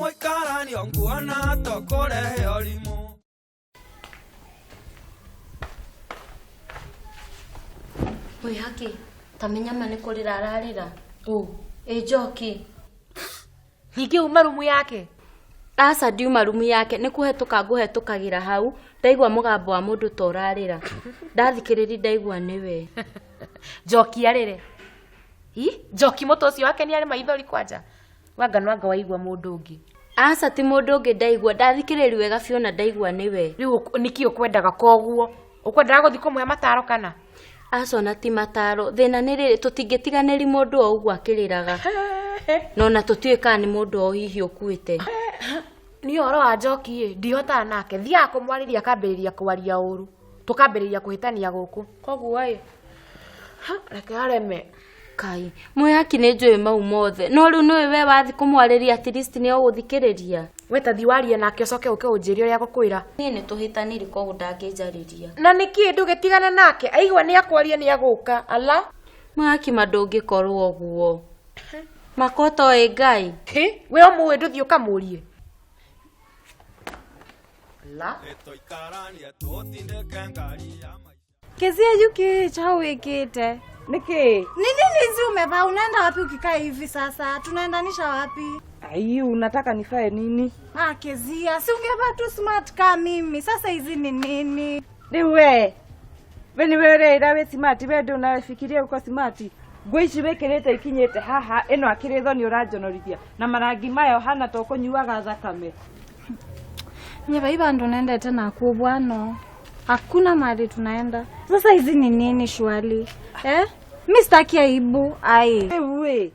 Mũikaranio nguona tũkũrehe ũrimũ. Mwĩhaki, ta menya ma nĩ kũrĩra ararĩra. Ũ, ĩ njoki. Ningĩ uma rumu yake? Aca ndiuma rumu yake, nĩ kũhetũka ngũhetũkagĩra hau, ndaigua mũgambo wa mũndũ ta ũrarĩra. Ndathikĩrĩria ndaigua nĩwe. Njoki arĩre. Hi, njoki mũtũ ũcio wake nĩ arĩ maithori kwanja. Wanga nwanga waigua mũndũ ũngĩ. Aca ti mũndũ ũngĩ ndaigua, ndathikĩrĩria wega biũ na ndaigua nĩwe. Rĩu nĩkĩ ũkwendaga koguo? Ũkwendaga gũthiĩ kũmũhe mataro kana? Aca ona ti mataro, thĩna nĩ rĩrĩ tũtingĩtiganĩria mũndũ o ũguo akĩrĩraga. Na ona tũtiũĩ kana nĩ mũndũ o hihi ũkuĩte. Niĩ ũhoro wa njoki ĩ, ndihotaga nake. Thiaga kũmwarĩria akambĩrĩria kwaria ũru. Tũkambĩrĩria kũhĩtania gũkũ. Koguo ĩ, ha, reke areme. Kai, mwĩhaki nĩ njũĩ mau mothe. No rĩu nĩũĩ we wathiĩ kũmwarĩria at least nĩ ũgũthikĩrĩria. We ta thiĩ warie nake ũcoke ũke ũnjĩre ũrĩa ngũkwĩra. Niĩ nĩ tũhĩtanĩrie koguo ndangĩnjarĩria. Na nĩkĩ ndũgĩtigane nake? Aigua nĩ akwaria nĩ agũka. Ala. Mwĩhaki ma ndũngĩkorwo ũguo. Makoto ĩ Ngai. Hĩ, we ũmũĩ ndũthiĩ ũkamũrie. La. Tũikaranie tũtindĩke ngari ya maica. Kezia yuki chao wikite. Niki? Ni nini hizi umevaa? Unaenda wapi ukikaa hivi sasa? Tunaendanisha wapi? Ai, unataka nifae nini? Ah, Kezia, si ungevaa tu smart kama mimi. Sasa hizi ni nini? Ni we. We ni wewe ira we smart, we ndio unafikiria uko smart. Nguo ici wikirite ikinyite haha, ino akiri thoni uranjonorithia. Na marangi maya hana to kunyuaga thakame. Nyeba iba ndo naenda tena kwa bwana. Hakuna mahali tunaenda. Sasa hizi ni nini shwali? Eh? Mimi sitaki aibu. Ai. Wewe.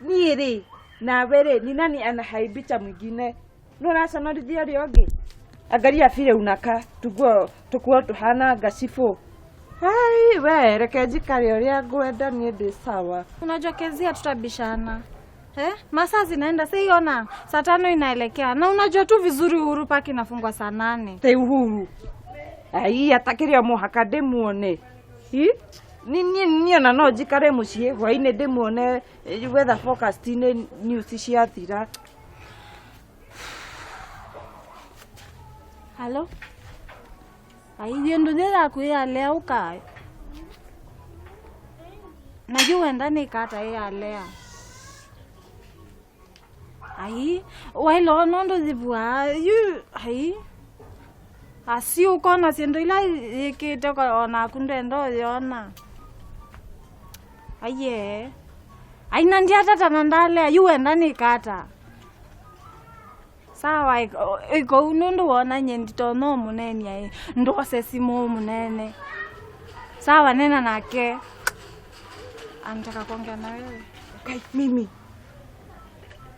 Ni ri. Na wewe ni nani anahaibicha mwingine? No uraconorithia ũrĩa ũngĩ. Angalia vile unakaa, tuguo tukuo tuhana ngacibũ. Ai, we reke njikare ũrĩa ngwenda niĩ ndĩ sawa. Unajua Kezia tutabishana. Eh? Masaa zinaenda sasa ona saa 5 inaelekea. Na unajua tu vizuri Uhuru Park inafungwa saa 8. Te Uhuru. Ai, atakĩrĩ o mũhaka ndĩmuone. Hi? Ni ni ni ona no njikare mũciĩ hwainĩ ndĩmuone weather forecast-inĩ news ciathira. Halo? Ai, yendo ndira kuyalea ukayo. Na yuenda nikata yalea. Ai, wailo nondo zibwa yu ai. Asi ukona siendo ila ikite ona kundendo yona. Aye. Ai nandia tata nandalea yuenda nikata. Sawa iko unundu wona nyendito no munene ai ndose simo munene. Sawa nena nake. Anataka kuongea na wewe. Kai mimi.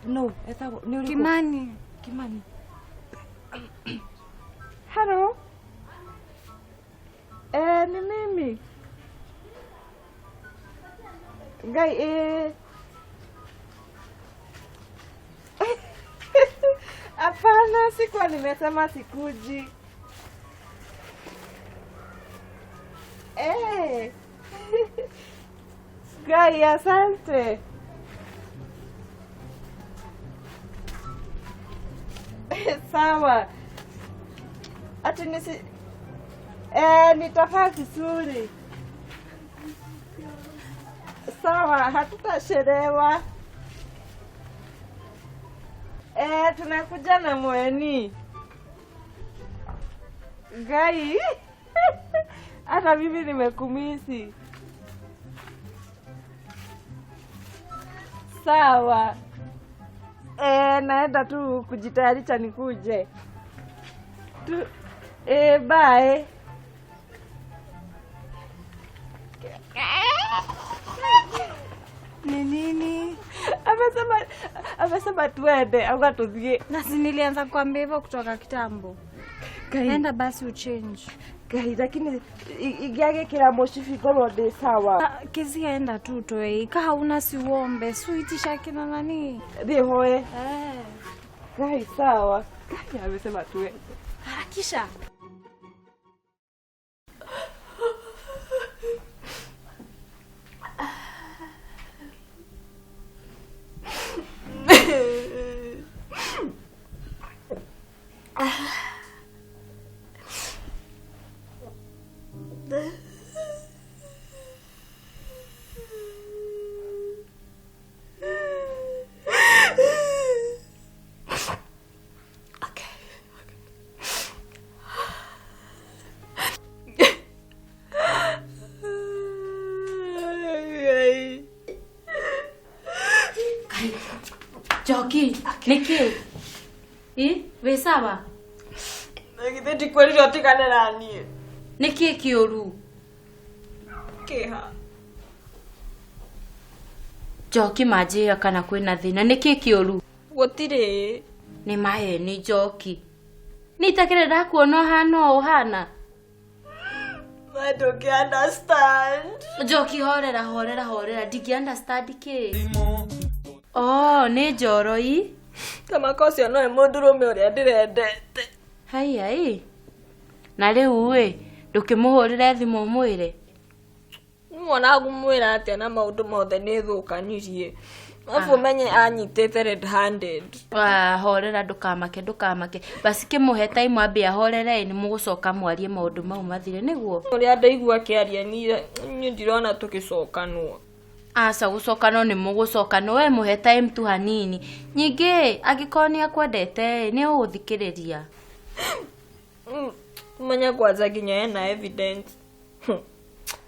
No, etagwo ni uriku? Kimani. Kimani. Hello. Ni mimi. Ngai Hapana, sikuwa nimesema sikuji. Ngai, asante. Sawa. Ati nisi nitafaa vizuri. Sawa, hatutachelewa. Tunakuja na Mweni. Ngai. Hata mimi nimekumisi. Sawa. Naenda tu kujitayarisha nikuje. Tu bye. Ni nini? Amesema tuende au tuthie. Na si nilianza kuambia hivyo kutoka kitambo. Ngai. Enda basi uchange. Ngai, lakini ingĩagĩkĩra mũcibi ngorwo ndĩ sawa. Kezia enda tu toe. Kaa hauna si uombe, si uitisha kina nani? Thiĩ hoe. Ngai, sawa. Ngai amesema tuende. Harakisha. Njoki, nĩkĩ? Ĩ, wĩ sawa? Na githĩ ndikwĩrire ũtigane na niĩ? Nĩkĩ kĩũru? Kĩha. Njoki manjĩra kana kwĩna thĩna, nĩkĩ kĩũru? Gũtirĩ. Nĩ maheni Njoki. Nĩ itakĩrĩ ndakuona ũhana ũũ ũhana. I don't understand. Njoki horera horera horera, ndingĩ understand kĩ? Oh, nĩ njoroi. Tamaka ũcio nowe mũndũrũme ũrĩa ndĩrendete. Haiya ĩ. Na rĩu ĩ, ndũkĩmũhũrĩre thimũ ũmwĩre? Nĩwona ngũmwĩra atĩa na maũndũ mothe nĩ thũkanirie. Arabu ũmenye anyitĩte red handed. Ah, horera ndũkamake ndũkamake. Basi kĩmũhe time ambe ahorere ĩ, nĩ mũgũcoka mwarie maũndũ mau mathire nĩguo? Ũrĩa ndaigua akĩaria niĩ ndirona tũgĩcokanwo. Aca gũcokanwo nĩ mũgũcokanwo, we mũhe time tu hanini. Ningĩ angĩkorwo nĩ akwendete ĩ, nĩ ũgũthikĩrĩria. Ũmenye kwanja nginya ena evidence.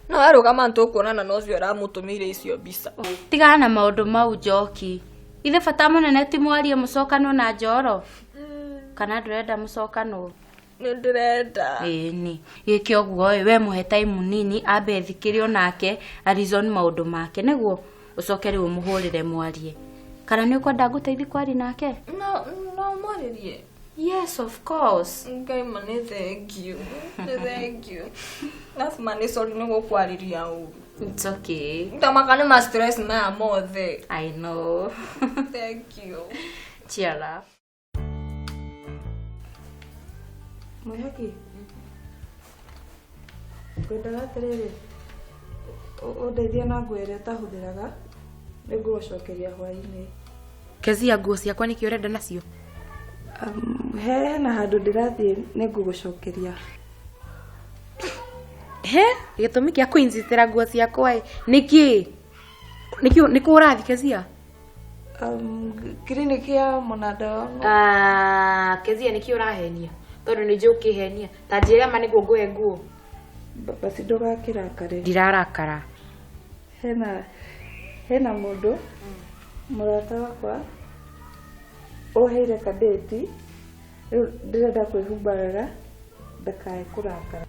No arũgama nĩtũkuonana na ũcio ũramũtũmĩire icio mbica. Tigana na maũndũ mau Njoki. Ithe bata mũnene ti mwarie mũcokanwo na njoro? Kana ndũrenda mũcokanwo? Nĩ ndĩrenda. Ĩni. Gĩke ũguo ĩ, we mũhe time nini ambe thikĩrio nake a reason maũndũ make nĩguo ũcoke rĩu ũmũhũrĩre mwarie. Kana nĩ ũkwenda ngũteithie kwaria nake? No no mwarĩrie. Yes, of course. Ngai ma nĩ thank you. Nĩ thank you. Alafu ma nĩ sorry nĩ gũkwarĩria ũru. It's okay. Tamaka nĩ ma stress maya mothe. I know. Thank you. Cheer up. Mwĩhaki, ngwendaga atĩrĩrĩ, ũndeithie na nguo ĩrĩa ũtahũthĩraga, nĩ ngũgũcokeria hwaĩ-inĩ. Kezia, nguo ciakwa nĩkĩ ũrenda nacio? Hena handũ ndĩrathiĩ nĩ ngũgũcokeria. He, gĩtũmi kĩa kũinsistĩra nguo ciakwa ĩ, nĩkĩ? Nĩkĩ nĩkũ ũrathiĩ Kezia? Kiriniki ya mũnanda wa Ah, Kezia nĩkĩ ũrahenia? Tondũ nĩ njũĩ ũkĩhenia. Ta njĩra ma nĩguo ngũhe nguo. Basi ndũgakĩrakare. Ndirarakara. Hena mũndũ mũrata wakwa ũheire kadeti, rĩu ndĩrenda kwĩhumba wega ndakae kũrakara.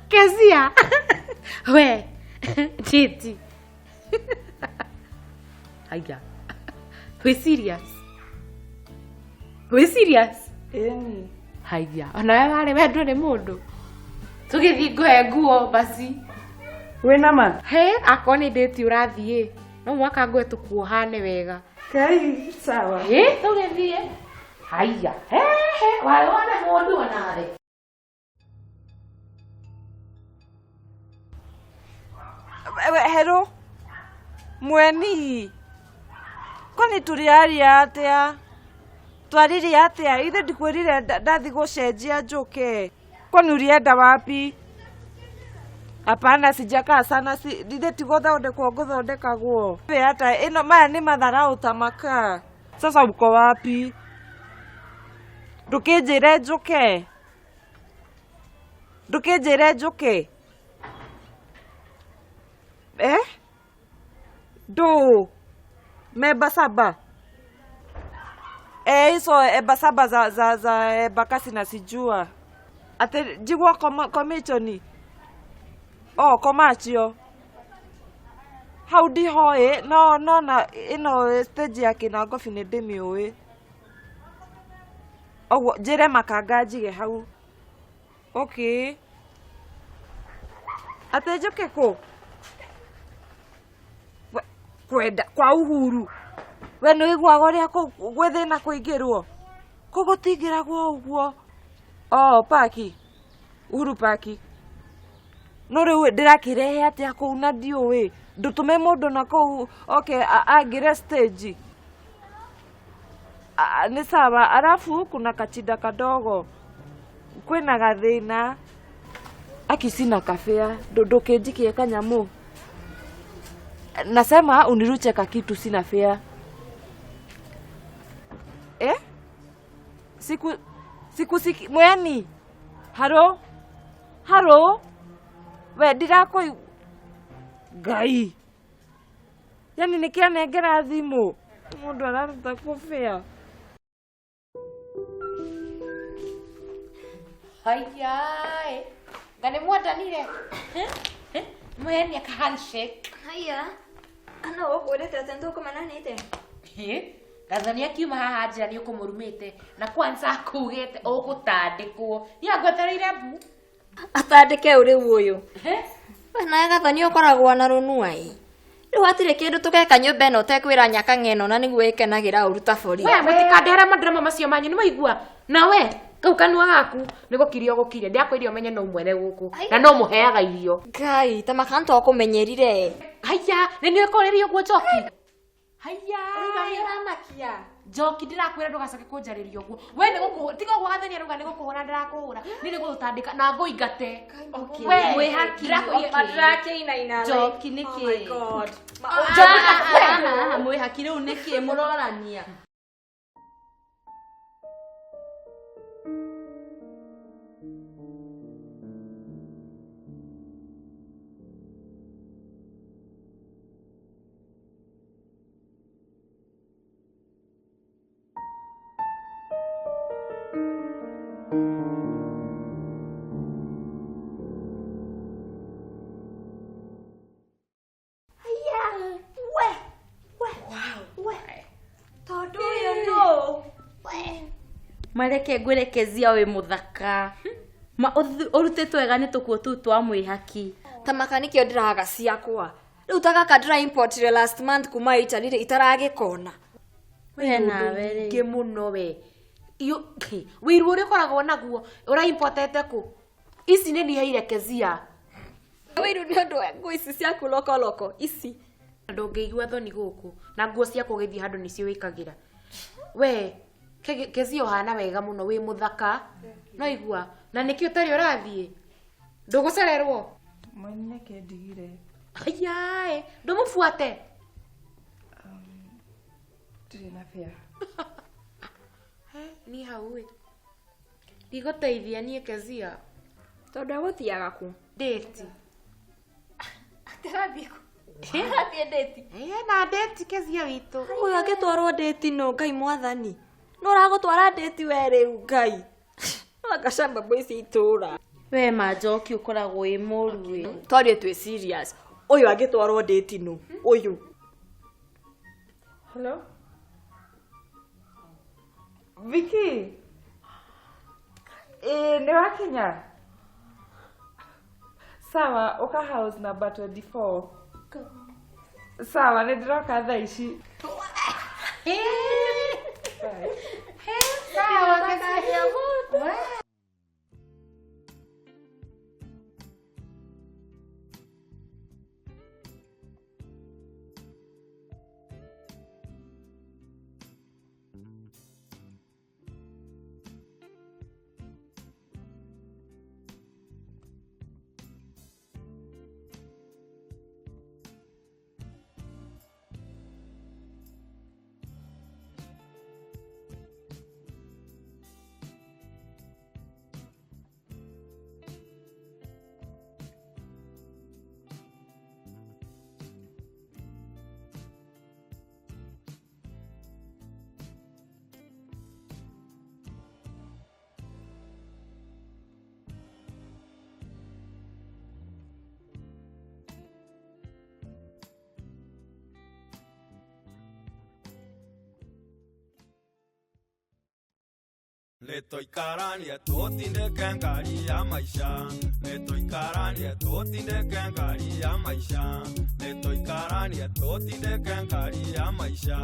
Kezia. We. Titi. Haya. We serious? We serious? Ĩni. Haya. Ona we warĩ wendwo nĩ mũndũ. Tũgĩthiĩ ngũhe nguo basi. Wĩna ma? He, akorwo nĩ date ũrathiĩ. No mũhaka ngũhe tũkuohane wega. Kai, sawa. Ĩ, tũgĩthiĩ. Haya. He, he, warĩ wona mũndũ onawe. Hello. Mweni. Kwani tũrĩaria atĩa? Twaririe atĩa? Ithe ndikwĩrire ndathi gũcenjia njũke. Kwani ulienda wapi? Hapana, sijakaa sana, si ithe ti gũthondekwo ngũthondekagwo. We hata ĩno maya nĩ matharau ta makaa. Sasa uko wapi? Ndũkĩnjĩre njũke. Ndũkĩnjĩre njũke. Eh? Ndũ. Meba saba. Eh, hizo eba saba za Embakasi na sijua. Ate njigua komichoni. Oh, komachio. Hau ndihoĩ no no na ĩno stage ya Kĩnangobi nĩ ndĩmĩũĩ. Ũguo njĩre makanga njige hau. Okay. Atĩ njũke kũ? Kwenda kwa Uhuru. We nĩ ũiguaga ũrĩa kũu gwĩ thĩna kũingĩrwo? Kũu gũtingĩragwo ũguo. Oh, paki. Uhuru paki. No rĩu ndĩrakĩrehe atĩa kũu na ndiũĩ. Ndũtũme mũndũ na kũu oke angĩre stage. Ni sawa, alafu kuna kachida kadogo. Kwina gathina. Aki sina kafea, ndukinjikie kanyamu. Nasema uniruche kakitu sina fea. Eh? Siku siki mweni. Haro? Haro? We ndirako Ngai. Yani nikianengera thimu. Mundu araruta kufea. Haya. Ngani mwatanire. Mweni aka handshake. Haya. Ana ũkwĩrĩte atĩ nĩtũkũmenanĩte? Gathoni akiuma haha njĩra nĩ ũkũmũrumĩte na kwanza akugĩte ũgũtandĩkwo. Niĩ ngwetereire mbu. Atandĩke ũ rĩu ũyũ? We nawe Gathoni ũkoragwo na rũnua ĩ. Rĩu hatirĩ kĩndũ tũgeka nyũmba ĩno ũtekwĩra nyaka ng'eno na nĩguo ĩkenagĩra ũru ta bori. We mũtikandehere madrama macio manyu nĩ maigua. Nawe kau kanua gaku nĩ gũkiria ũgũkiria. Ndiakwĩria ũmenye no mwene gũkũ na no mũheaga irio. Ngai ta maka nĩtokũmenyerire. Haya, nĩ nĩ ũkorĩria ũguo Njoki. Haya. Ũramakia. Njoki ndĩrakwĩra ndũgacoke kũnjarĩria ũguo. We nĩ gũkũhũra, tiga ũguo Gathoni arauga nĩ gũkũhũra ndĩrakũhũra. Niĩ nĩ gũgũtandĩka na ngũingate. We Mwĩhaki. Ndĩrakĩinaina. Njoki nĩkĩ? Oh my God. Njoki mwĩhaki rĩu nĩkĩ mũrorania? Mareke ngwĩrekezia wĩ mũthaka. Ma ũrutĩtwo wega nĩ tũkuo tũu twa mwĩhaki. Ta maka nĩkĩo ndĩraga ciakwa. Rĩu ta gaka ndĩra importire last month kuma Italy rĩ itaragĩkona. We nawe rĩ. Ngĩ mũno we. Wĩiru ũrĩa ũkoragwo naguo ũra importete kũ? Ici nĩ niĩ heire Kezia. Wĩiru nĩ ũndũ wa nguo ici ciaku lokoloko ici. Ndũngĩigua thoni gũkũ na nguo ciakwa ũgĩthiĩ handũ nĩcio wĩkagĩra. We Kezia ũhana wega mũno wĩ mũthaka. No igua na nĩkĩ ũtarĩ ũrathiĩ? Ndũgũcererwo? Mweni nĩkĩ ndigire. Haya, ndũmũbuate. Ndirĩ na fare. Niĩ hau ĩ. Ndigũteithia niĩ Kezia. Tondũ egũthiaga kũ? Ndĩti. Arathiĩ kũ? Arathiĩ ndĩti. Na ndĩti Kezia witũ. Ũyũ angĩtwarwo ndĩti no Ngai mwathani. No ũragũtwara ndĩti we rĩu Ngai. Agacamba boys itũra. We ma Njoki ũkoragwo wĩ mũru ĩ. Twarie twĩ serious. Ũyũ angĩtwarwo ndĩti no. Ũyũ. Hello? Vicky. Nĩ wakinya? Sawa, ũka house number 24. Sawa, nĩ ndĩroka thaa ici. Bye. Sawa, Kezia. Nĩtũikaranie tũtindĩke ngari ya maica. Nĩtũikaranie tũtindĩke ngari ya maica. Nĩtũikaranie tũtindĩke ngari ya maica.